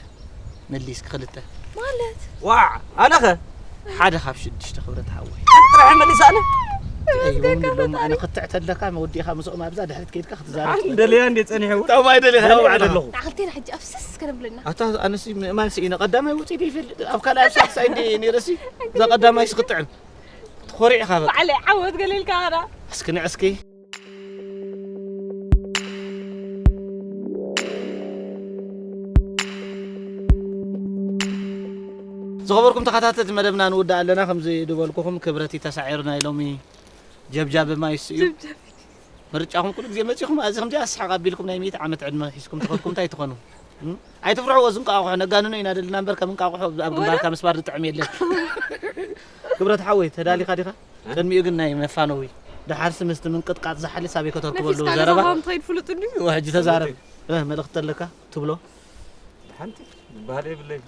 መሊስ ክልተ ማለት ዋዕ ኣነኸ ሓደ ካብ ሽዱሽተ ክብረት ሓወይ ጥራሕ መሊስ ኣነ ይቦም ኣለዉ ኣነ ክትዕ ተለካ መወዲእኻ ምስኦም ኣብዛ ድሕሪት ከይድካ ክትዛረብ ደለያ እንዴ ጸኒሐ እውን ታማይ ደሊኻ ደለያ ኣለኹ ንዓልቴ ንሕጂ ኣብ ስስ ከነብለና ኣታ ኣነሲ ምእማን ስኢነ ቀዳማይ ውፅኢት ይፈልጥ ኣብ ካልኣይ ኣብ ሳልሳይ እንዴ ነይረሲ እዛ ቀዳማይ ስክጥዕም ተኾሪዕኻ በቃ ባዕለይ ዓወት ገለ ኢልካ ኸዳ እስኪ ንዕስኪ ዝኸበርኩም ተኸታተልቲ መደብና ንውዳእ ኣለና ከምዚ ዝበልኩኹም ክብረት እዩ ተሳዒሩ ናይ ሎሚ ጀብጃብ ማይስ እዩ ምርጫኹም ኩሉ ግዜ መፂኹም ኣዚ ከምዚ ኣስሓቕ ኣቢልኩም ናይ ሚእቲ ዓመት ዕድመ ሒዝኩም ተኸድኩም እንታይ ትኾኑ ኣይትፍርሕዎ እዚ እንቃቑሖ ነጋንኖ ኢና ደልና እምበር ከም እንቃቑሖ ኣብ ግንባርካ ምስባር ዝጥዕም የለን ክብረት ሓወይ ተዳሊኻ ዲኻ ቅድሚኡ ግን ናይ መፋነዊ ደሓርሲ ምስቲ ምንቅጥቃጥ ዝሓልስ ኣበይ ከተርክበሉ ዘረባ ትኸይድ ፍሉጥ እንዲ ሕጂ ተዛረብ መልእኽቲ ኣለካ ትብሎ ሓንቲ ዝበሃል የብለይ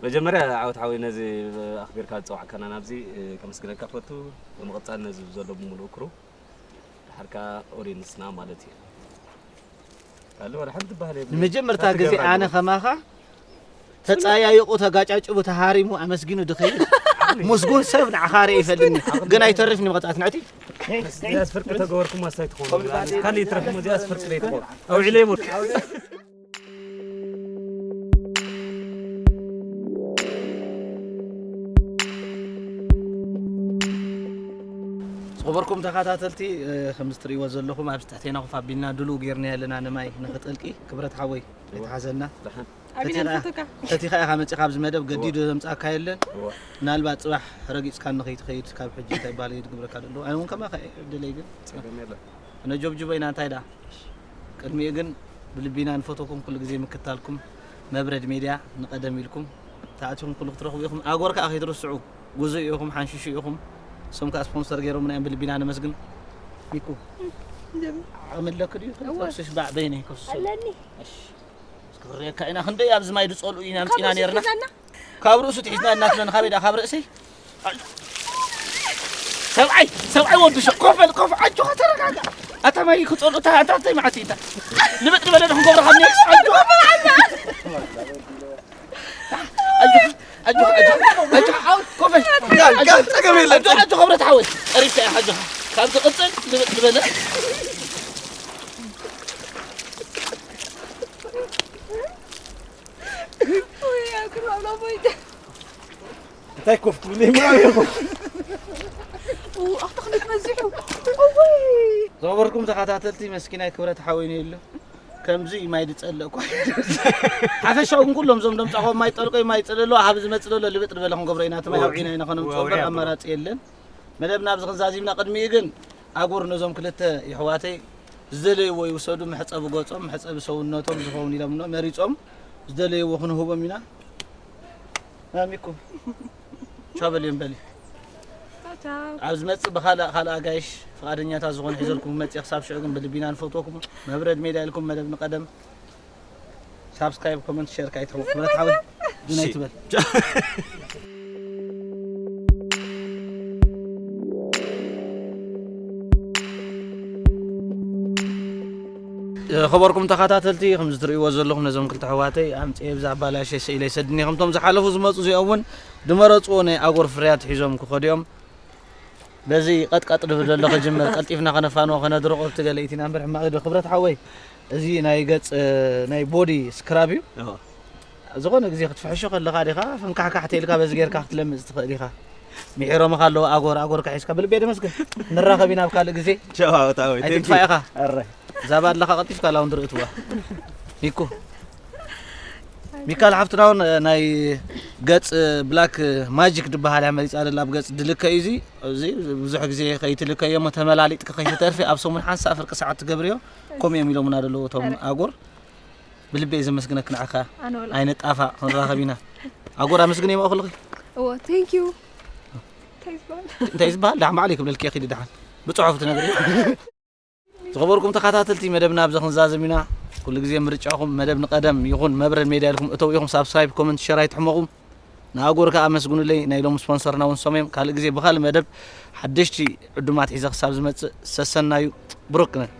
መጀመርያ ዓወት ሓወይ ነዚ ኣኽቢርካ ዝፀዋዕካና ናብዚ ከመስግነካ ፈቱ ብምቕፃል ነዚ ዘሎ ብምልእክሩ ድሓርካ ኦዲንስና ማለት እዩ ካልእ ወላ ሓንቲ ዝበሃል የብለይ ንመጀመርታ ግዜ ኣነ ከማኻ ተጻያይቑ ተጋጫጭቡ ተሃሪሙ ኣመስጊኑ ድኸይድ ምስጉን ሰብ ንዓኻ ርእ ይፈልኒ ግን ኣይተርፍኒ መቕጻት ንዕቲ እዚኣስ ፍርቂ ተገበርኩም ኣስታይ ትኾኑ ካልእ ይትረፍኩም እዚኣስ ፍርቂ ዘይትኾኑ ኣውዒለ ይብሉ ዝኸበርኩም ተኸታተልቲ ከምዚ ትርእይዎ ዘለኹም ኣብዚ ትሕቴና ኮፍ ኣቢልና ድልው ጌርና ኣለና ንማይ ንኽጠልቂ ክብረት ሓወይ ኣይትሓዘልና ኣቢና ንፈተካ ተቲኻ ኢኻ መፂኻ ኣብዚ መደብ ገዲዱ ዘምፃእካ የለን ምናልባት ፅባሕ ረጊፅካ ንኸይትኸይድ ካብ ሕጂ እንታይ ባል ድግብረካ ደሎ ኣነ እውን ከማኻ ደለይ ግን ነጆብጅቦ ኢና እንታይ ዳ ቅድሚኡ ግን ብልቢና ንፈተኩም ኩሉ ግዜ ምክታልኩም መብረድ ሜድያ ንቐደም ኢልኩም ተኣትኹም ኩሉ ክትረኽቡ ኢኹም ኣጎር ከዓ ከይትርስዑ ጉዙ ኢኹም ሓንሽሹ ኢኹም እሶም ከዓ ስፖንሰር ገይሮምና እዮም ብልቢና ነመስግን ሚኩ ዓቕሚ ኣለክ ድዩ ክሰብስሽ ባዕ በይነ ከፍስሶ ኣለኒ ክብርየካ ኢና ክንደይ ኣብዚ ማይ ዝፀልኡ ኢና ምፂና ነርና ካብ ርእሱ ትሒዝና እናትለን ካበይ ዳ ካብ ርእሰይ ሰብኣይ ሰብኣይ ወዱ ሸ ኮፈል ኮፍ ኣጆኻ ተረጋጋ ኣታ ማይ ክፀልኡ እታ ኣታ እንታይ መዓት እታ ንበጥ ዝበለ ንክንገብሮ ካብ ነርስ ኣጆኻ ኣጆኻ፣ ኣጆኻ፣ ኣጆኻ፣ ዓወት፣ ኮፈሽ። ጋል፣ ጋል፣ ጸገም የለን። ኣጆኻ፣ ኣጆኻ፣ ክብረት ሓወይ። ቀሪብካ ኢኻ፣ ኣጆኻ። ካብ ዝቕጽል ልብጥ ዝበለ። ወይ፣ ኣብ ቅድሚ ኣምላኽ ወይ። እንታይ ኮፍ ትብሉ? ይምራው ይኹን። ኡ፣ ኣብታ ክንደይ በዚሑ። እወይ። ዝኸበርኩም ተኸታተልቲ፣ መስኪናይ ክብረት ሓወይ ነይሉ። ከምዚ ማይ ዝጸልእ እኳ። ሓፈሻዊ ግን ኩሎም እዞም ደምጻኹም ማይ ጠልቆ፣ ማይ ጸለሎ፣ ሃብ ዝመጽእ ዘሎ ልብጥ ዝበለ ክንገብሮ ኢና። እቲ ማይ ኣውዒና ኢና ከነምጽኦ እምበር ኣማራጺ የለን። መደብና ኣብዚ ክንዛዚምና ቅድሚኡ ግን ኣጎር ነዞም ክልተ የሕዋተይ ዝደለይዎ ይውሰዱ። መሕጸቢ ገጾም፣ መሕጸቢ ሰውነቶም ዝኸውን ኢሎም ነው መሪጾም ዝደለይዎ ክንህቦም ኢና። ማሚኮ ቻው በልዮም በሊ። ቻው፣ ቻው። ኣብ ዝመጽእ ብኻልእ፣ ካልእ ኣጋይሽ ፍቓደኛታት ዝኾኑ ሒዘልኩም መጽእ። ክሳብ ሽዑ ግን ብልቢና ንፈትወኩም። መብረድ ሜድያ ኢልኩም መደብ ንቐደም። ሳብስክራይብ፣ ኮመንት፣ ሼር ካይትሕቡ። ክብረት ሓወይ፣ ግን እሺ። ኣይትበል። ዝኸበርኩም ተኸታተልቲ፣ ከምዚ ትርእይዎ ዘለኹም ነዞም ክልተ ኣሕዋተይ ኣምጽኤ ብዛ ኣባላሸ ስኢለይ ሰድኒ። ከምቶም ዝሓለፉ ዝመጹ እዚኦም እውን ዝመረጽዎ ናይ ኣጎር ፍርያት ሒዞም ክኸዱ እዮም። በዚ ቀጥቀጥ ድብል ዘሎ ክጅምር፣ ቀልጢፍና ከነፋንዎ ከነድርቆ ኣብቲ ገለ ኢቲና እምበር ሕማቕ ዶ ክብረት ሓወይ። እዚ ናይ ገጽ፣ ናይ ቦዲ ስክራብ እዩ። ኣዎ። ዝኾነ ግዜ ክትፍሕሾ ከለኻ ዲኻ ፍንካሕካሕ ተይልካ በዚ ጌርካ ክትለምጽ ትኽእል ኢኻ። ምሒሮምኻ ኣለዉ ኣጎር፣ ኣጎር ከሒዝካ ብልቤ ደመስግን። ንራኸብ ኢና ኣብ ካልእ ግዜ። ቻው፣ ኣወታዊ። ኣይትጥፋእ ኢኻ። ኣረ። እዛ ባድላኻ ቀልጢፍካ ላውንድሪ እትዋ። ሚኩ። ሚካል ሓፍትና እውን ናይ ገጽ ብላክ ማጂክ ዝበሃል እያ መሪጻ ዘላ ኣብ ገጽ ድልከ እዩ እዚ። እዚ ብዙሕ ግዜ ከይትልከዮ እሞ ተመላሊጥኪ ከይትተርፊ ኣብ ሰሙን ሓንሳእ ፍርቂ ሰዓት ትገብርዮ። ከምኡ እዮም ኢሎምና ዘለዉ እቶም ኣረ። ኣጎር። ብልቢ እየ ዘመስግነክ ንዓኻ። ኣነ ወላ። ኣይንጣፋእ ክንራኸብ ኢና። ኣጎር ኣመስግነ ይመእኹልኺ። እዎ፣ ቴንክ ዩ። እንታይ ዝበሃል? እንታይ ዝበሃል? ዳሕማ ዓለይ ክብለልኪ እየ፣ ኪዲ ደሓን። ብጽሑፍ ትነግሪ። ዝኸበርኩም ተኸታተልቲ መደብና ኣብዚ ክንዛዝም ኢና። ኩሉ ግዜ ምርጫኹም መደብ ንቐደም ይኹን መብረድ ሜድያ ኢልኩም እተው ኢኹም። ሳብስክራይብ፣ ኮመንት፣ ሸር ኣይትሕመቑ። ንኣጎር ከኣ ኣመስግኑለይ። ናይ ሎሚ ስፖንሰርና እውን ንሶም እዮም። ካልእ ግዜ ብኻልእ መደብ ሓደሽቲ ዕዱማት ሒዘ ክሳብ ዝመጽእ ሰሰናዩ። ብሩክ ክነን።